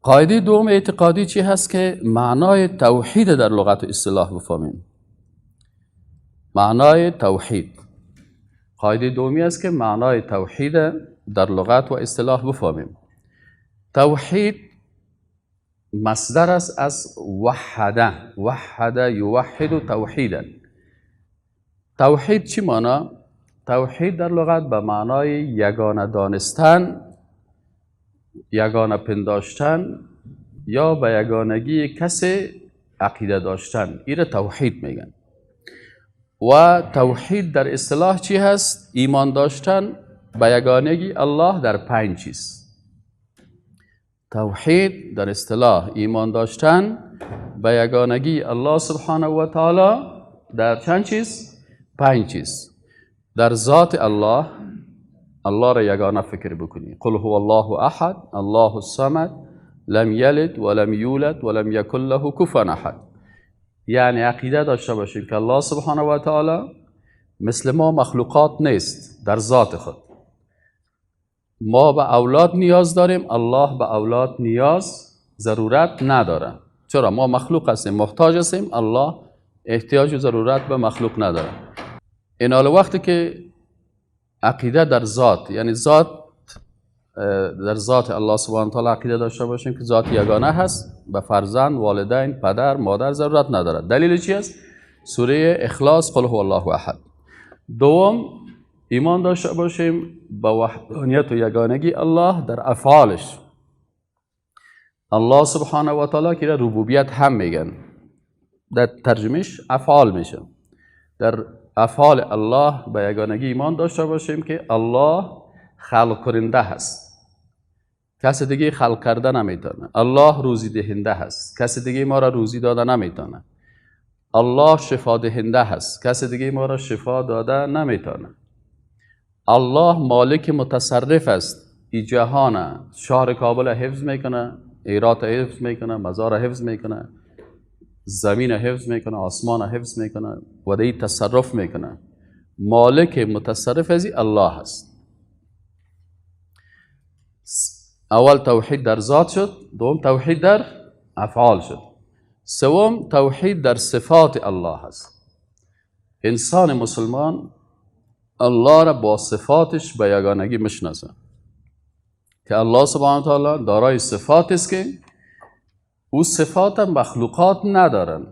قاعده دوم اعتقادی چی هست که معنای توحید در لغت و اصطلاح بفهمیم. معنای توحید، قاعده دومی است که معنای توحید در لغت و اصطلاح بفهمیم. توحید مصدر است از وحده، وحده یوحد توحیدا. توحید چی معنا؟ توحید در لغت به معنای یگانه دانستن، یگانه پنداشتن یا به یگانگی کسی عقیده داشتن، این توحید میگن. و توحید در اصطلاح چی هست؟ ایمان داشتن به یگانگی الله در 5 چیز. توحید در اصطلاح ایمان داشتن به یگانگی الله سبحانه و تعالی در چند چیز؟ 5 چیز. در ذات الله، الله را یگانه فکر بکنی. قل هو الله احد، الله الصمد، لم یلد ولم یولد ولم یکن له کفوا احد. یعنی عقیده داشته باشیم که الله سبحانه و تعالی مثل ما مخلوقات نیست در ذات خود. ما به اولاد نیاز داریم، الله به اولاد نیاز ضرورت نداره. چرا؟ ما مخلوق هستیم، محتاج هستیم، الله احتیاج و ضرورت به مخلوق نداره. این حال وقتی که عقیده در ذات، یعنی ذات در ذات الله سبحانه و تعالی عقیده داشته باشیم که ذات یگانه هست، به فرزند، والدین، پدر، مادر ضرورت نداره. دلیل چی است؟ سوره اخلاص، قل هو الله احد. دوم، ایمان داشته باشیم به وحدانیت و یگانگی الله در افعالش. الله سبحانه و تعالی که ربوبیت هم میگن، در ترجمهش افعال میشه. در افعال الله به یگانگی ایمان داشته باشیم که الله خلق کننده هست، کسی دیگه خلق کرده نمیتونه. الله روزی دهنده هست، کسی دیگه ما را روزی داده نمیتونه. الله شفا دهنده هست، کسی دیگه ما را شفا داده نمیتونه. الله مالک متصرف است، ای جهان، شهر کابل حفظ میکنه، ایرات حفظ میکنه، مزار حفظ میکنه، زمین حفظ میکنه، آسمان حفظ میکنه و دی تصرف میکنه. مالک متصرف از الله هست. اول توحید در ذات شد، دوم توحید در افعال شد، سوم توحید در صفات الله هست. انسان مسلمان الله را با صفاتش به یگانگی میشناسه که الله سبحانه و تعالی دارای صفات است که او صفات مخلوقات ندارن.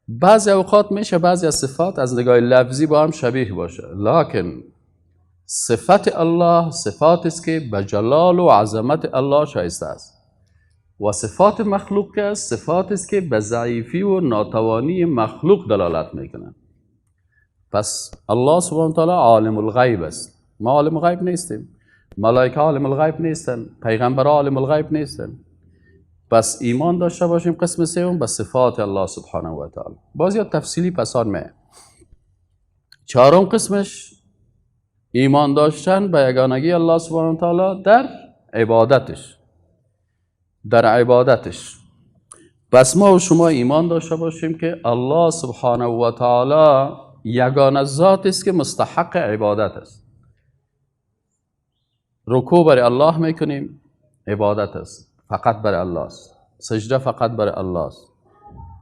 بعضی اوقات میشه بعضی از صفات از نگاه لفظی با هم شبیه باشه، لکن صفت الله صفات است که به جلال و عظمت الله شایسته است، و صفات مخلوق که صفات است که به ضعیفی و ناتوانی مخلوق دلالت میکنه. پس الله سبحانه و تعالی عالم الغیب است، ما عالم الغیب نیستیم، ملائکه عالم الغیب نیستن، پیغمبر عالم الغیب نیستن. پس ایمان داشته باشیم قسم سوم به صفات الله سبحانه و تعالی. باز یا تفصیلی پسان میه. چهارم قسمش ایمان داشتن به یگانگی الله سبحانه و تعالی در عبادتش، در عبادتش. پس ما و شما ایمان داشته باشیم که الله سبحانه و تعالی یگانه ذات است که مستحق عبادت است. رکوع برای الله میکنیم، عبادت است، فقط برای الله است. سجده فقط برای الله است.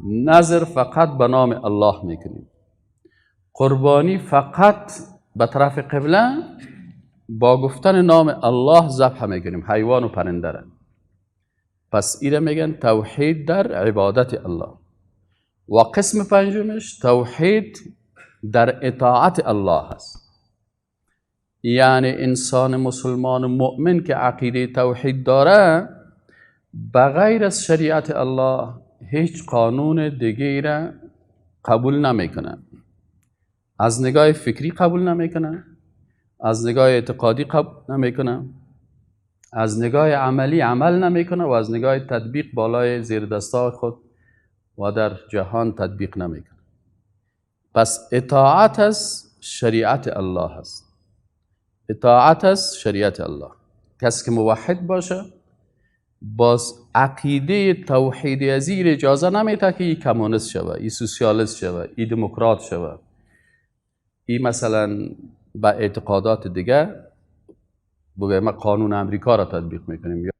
نذر فقط به نام الله میکنیم. قربانی فقط به طرف قبله با گفتن نام الله ذبح میکنیم، حیوان و پرنده را. پس ایره میگن توحید در عبادت الله. و قسم پنجمش توحید در اطاعت الله است. یعنی انسان مسلمان مؤمن که عقیده توحید داره، بغیر از شریعت الله هیچ قانون دیگه را قبول نمیکنه. از نگاه فکری قبول نمیکنه، از نگاه اعتقادی قبول نمیکنه، از نگاه عملی عمل نمیکنه و از نگاه تطبیق بالای زیر دستای خود و در جهان تطبیق نمیکنه. پس اطاعت از شریعت الله است. اطاعت از شریعت الله. کسی که موحد باشه باز عقیده توحید از این اجازه نمیده که ای کمونیست شوه، ای سوسیالیست شوه، ای دموکرات شوه، ای مثلا به اعتقادات دیگه بگه ما قانون امریکا را تطبیق میکنیم یا